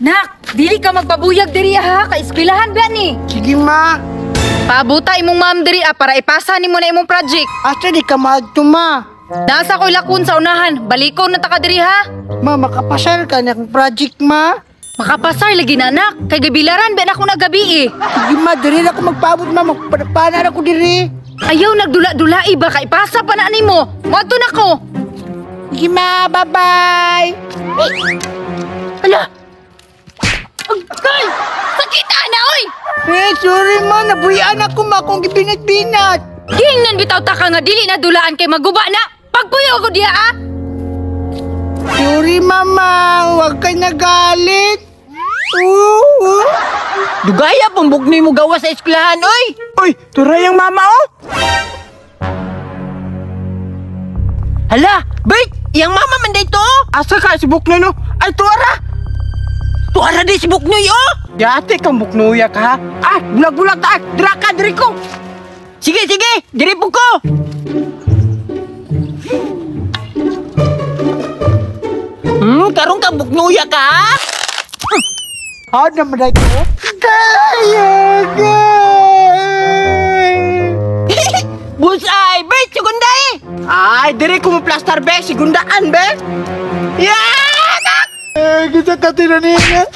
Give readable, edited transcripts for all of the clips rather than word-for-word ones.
Nak, dili ka magpabuyag diri ha, kay eskwelahan ba ni? Sige, ma. Paabuta imong ma'am diri ah, para ipasa nimo na imong project. Asa di ka maadto, ma? Nasa ko'y lakon sa unahan, balikon na ta ka diri ha. Ma, makapasar ka na akong project, ma. Makapasar lagi na anak, kay gabilaran ba na ako nagabi eh. Sige, ma, diri na ako magpaabot, ma. Magpanapanan ako diri. Ayaw nagdula-dula ba kay ipasa pa na nimo. Moadto na ko. Sige, ma. Bye-bye. Ala. Agay! Sakit ana oy! Eh, sorry, ma. Nabuyan ako, ma. Kung gibinat-binat. Gingnan bitaw ta ka nga dili na dulaan kay maguba na. Pagpuyo ko diha ah. Sorry, mama. Huwag ka nagalit. Oo. Dugaya pong bugnoy mo gawa sa eskwelahan, oy! Uy, turay ang mama, oh. Hala, Bert! Iyang mama man dito, oh! Asa ka si Buknoy, no? Ay, tuara! Tuara di si Buknoy, oh! Yate kang buknoya ka, ha? Ah, bulag-bulag ta! Dira ka, diri ko! Sige, sige! Diri po ko! Karong ka buknoya ka, ha? Ha, naman ay ko? Kaya, Bullseye! Bert, segunda eh! Ay, diri ko mo plaster, be! Segundaan, be! Yeah! Eh, kita katinanina.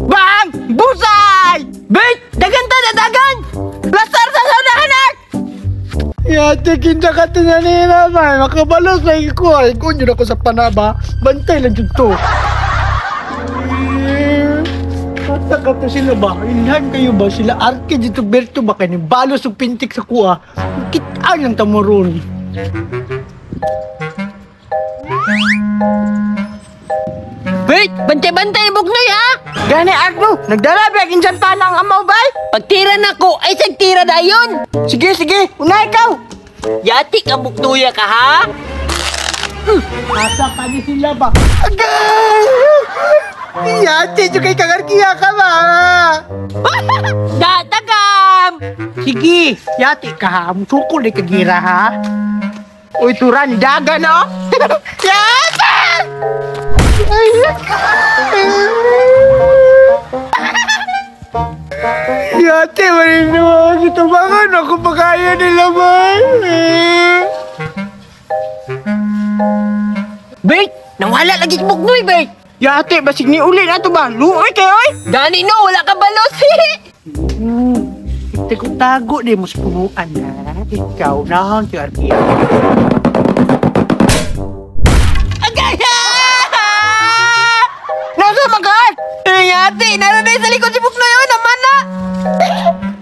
Bang! Bullseye! Bert, dagan ta, dagan! Plaster sa saunahan! Yate, kinta ka tinanina ba? Makabalos lagi ko. Ay, kunyo na ko sa panaba. Bantay lang dito. Kata ka to sila ba? Ilhan kayo ba? Sila Arke dito Berto ba? Kaya balos og pintik sa kuha. Kitaan lang tamoron. Bert, bantay-bantay ang bugnoy, ha? Gani, Arno, nagdala ba insan pa ang amaw bay? Pagtira na ko, ay sagtira dayon! Sige, sige, una ikaw! Yati ka buknoya ka, ha? Asa ka ni sila ba? Agay! Yate, yung kay kagarkiya ka ba? Datagam! Sige, yate ka ha. Musukol ni kagira ha. Uy, turan, daga no? Yate! Yate, marino ako tubangan. Ako pagkaya nila ba? Bert, nawala lagi si Bugnoy, Bert! Yate, basig ni uli na to ba? Luoy kayo, oy! Gani no, wala ka balos! Tago-tago di mo sa punuan na. Ikaw na ang si Arkia. Agay! Nasa magat? Yate, naroon sa likod si Bugnoy, oh, naman na!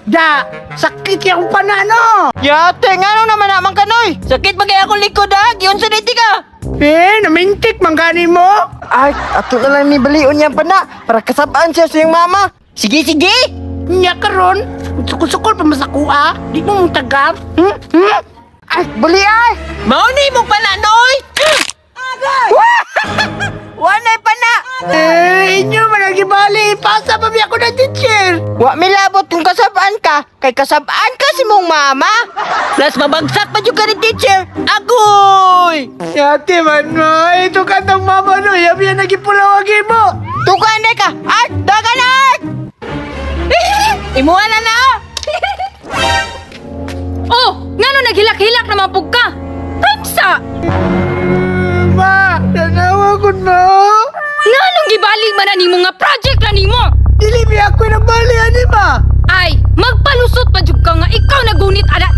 Da! Sakit yung panano! Yate, nga nung naman naman ka, noy! Sakit ba kaya akong likod, ha? Giyon sa diti ka! Eh, namintik man gani mo! Ay, ato na lang ni balion niyang pana para kasabaan siya sa iyang mama. Sige, sige! Nya karon, sukol-sukol pa masakuha. Di mo mong tagap. Hmm? Hmm? Ay, bali ay! Mauni mo pana, noy! Wanay pana! Eh, inyo man ang gibali. Ipasa pa biya ko na teacher. Wa milabot kung kasabaan ka, kay kasabaan ka si mong mama. Plus, mabagsak pa dyan ka ni teacher! Agoy! Yate man mo, ito ka tong mama no. Yabi yan nagipulawagi mo. Tukan na ka! Ay, dagan ay! Imuha na na! Oh, ngano naghilak-hilak naman pug ka? Time sa. Ma, nanawa ko na. Nganong gibali man na nimo nga project na nimo? Dili biya ko na bali ani ba? Ay, magpalusot pa jud ka nga ikaw nagunit ana.